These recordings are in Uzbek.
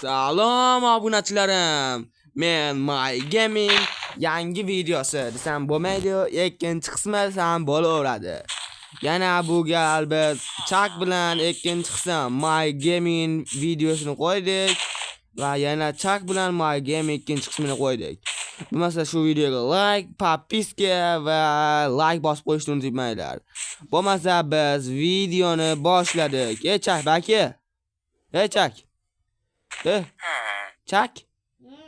Salom obunachilarim. Men My Gaming yangi videosi desam bo'lmaydi, ikkinchi qismi desam bo'laveradi. Yana bu gal biz Chak bilan ikkinchi qism My Gaming videosini qo'ydik va yana Chak bilan My Gaming ikkinchi qismini qo'ydik. Bo'lmasa shu videoga like, podpiska va like bosib qo'yishni unutmanglar. Bo'lmasa biz videoni boshladik. Ey Chak, baki. Ey Chak. Ey Chak.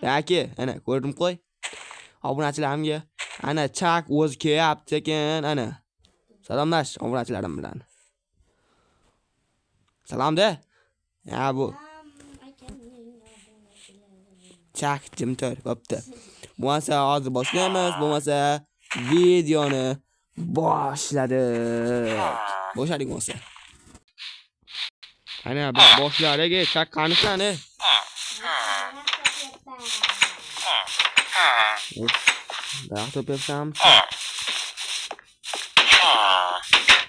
Baki, ana ko'rdim qo'y. Obunachilarimga. Ana Chak o'zi kelyapti sekin, ana. Salomlash obunachilarim bilan. Salom de. Ya bu Chak jim tur, bo'pti. Bo'lmasa hozir boshlaymiz, bo'lmasa videoni boshladik. Boshladik bo'lmasa. Ana biz boshladik, ey Chak qanisan, ey? Daraxt topyapsanmi?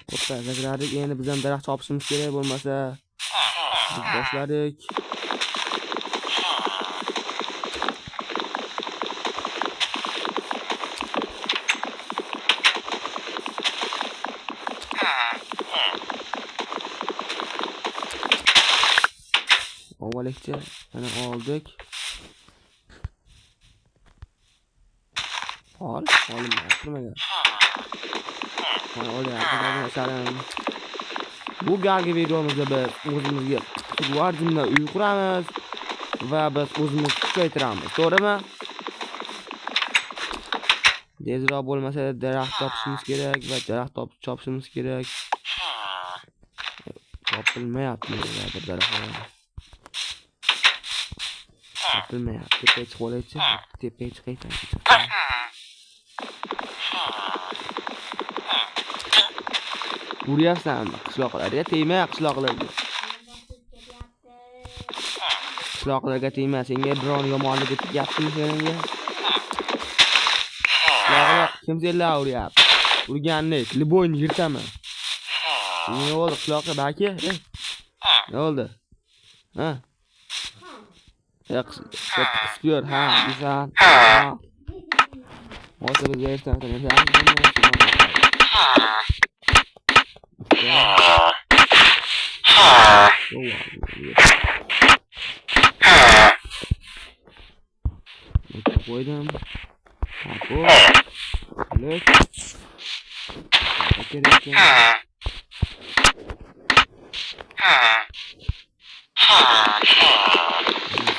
Xo'p, sakradik. Endi biz ham daraxt chopishimiz kerak, bo'lmasa biz boshladik. Avvallikcha mana oldik. Ol, olinmayapti nimaga? Mana olyapti. Bu galgi videomizda biz o'zimizga Guardian'da uy quramiz va biz o'zimiz kuchaytiramiz, to'g'rimi? Tezroq bo'lmasa daraxt topishimiz kerak va daraxt topib chopishimiz kerak. Topilmayapti bir daraxt. Topilmayapti. Tepaga chiqib olaychi. Tepaga chiqay. Uryapsanmi qishloqlarga? Tegma qishloqlarga. Qishloqlarga tegma, senga biron yomonligi tegyaptimi senga? Qishloqlar kim senlar uryapti? Urganni, liboyni yirtaman. Nima bo'ldi qishloqqa baki? Nima bo'ldi? Ha? Ya qisib yur, ha, deysan. Ha. Hozir biz ertan qo'ydim. Hop. Qilich. Kerak ekan.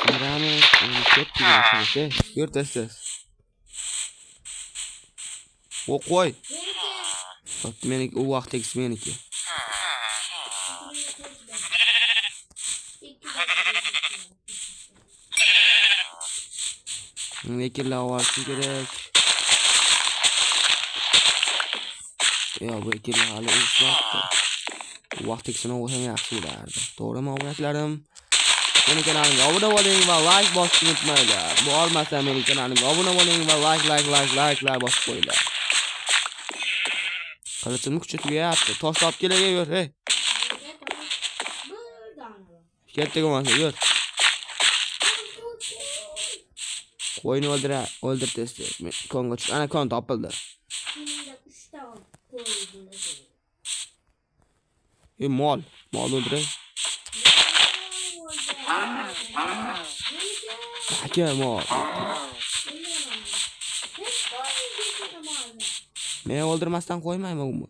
Sindiramiz. Endi ketdik. Yur tez tez. O qo'y. Bo'pti, meniki, u vaqtdagisi meniki. Ekinlar olishim kerak. Yo'q, bu ekinlar hali o'smabdi. U vaqtdagisini olsam yaxshi bo'lardi. To'g'rimi, obunachilarim? Meni kanalimga obuna bo'ling va like bosishni unutmanglar. Bu olmasa meni kanalimga obuna bo'ling va like like like like like bosib qo'yinglar. Qilichimni kuchi tugayapti. Tosh topib kelayver, yur, ey. Ketdik bo'lmasa, yur. Qo'yni o'ldira, o'ldir tez tez. Men konga tush. Ana kon topildi. Ey mol, mol o'ldiray. Aka mol. Men o'ldirmasdan qo'ymayman uni.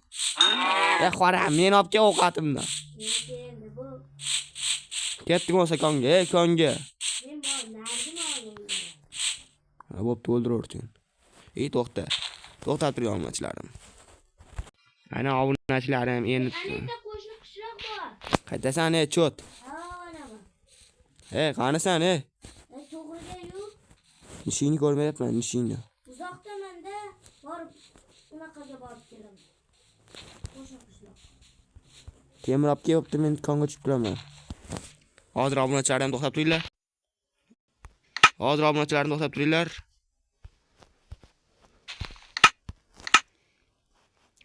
Ey xoram, men olib kel ovqatimni. Ketdik bo'lsa konga, ey konga. Ha, bo'pti, o'ldiraversin. Ey to'xta. To'xtab turing obunachilarim. Ana obunachilarim endi Qo'shni qishloq bor. Qaytasan ey cho't. Ha, anavi. Ey, qanisan ey? To'g'riga yur. Nishingni ko'rmayapman, nishingni. Uzoqdamanda borib unaqaga borib kelaman. Qo'shni qishloq. Temir olib kelyapti, men konga tushib turaman. Hozir obunachilarim to'xtab turinglar. Hozir obunachilarim to'xtab turinglar.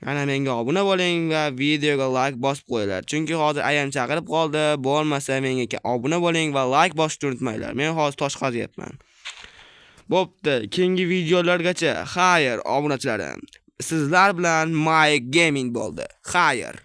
Ana menga obuna bo'ling va videoga like bosib qo'yinglar. Chunki hozir ayam chaqirib qoldi. Bo'lmasa menga obuna bo'ling va like bosishni unutmanglar. Men hozir tosh qazyapman. Bo'pti, keyingi videolargacha xayr, obunachilarim. Sizlar bilan My Gaming bo'ldi. Xayr.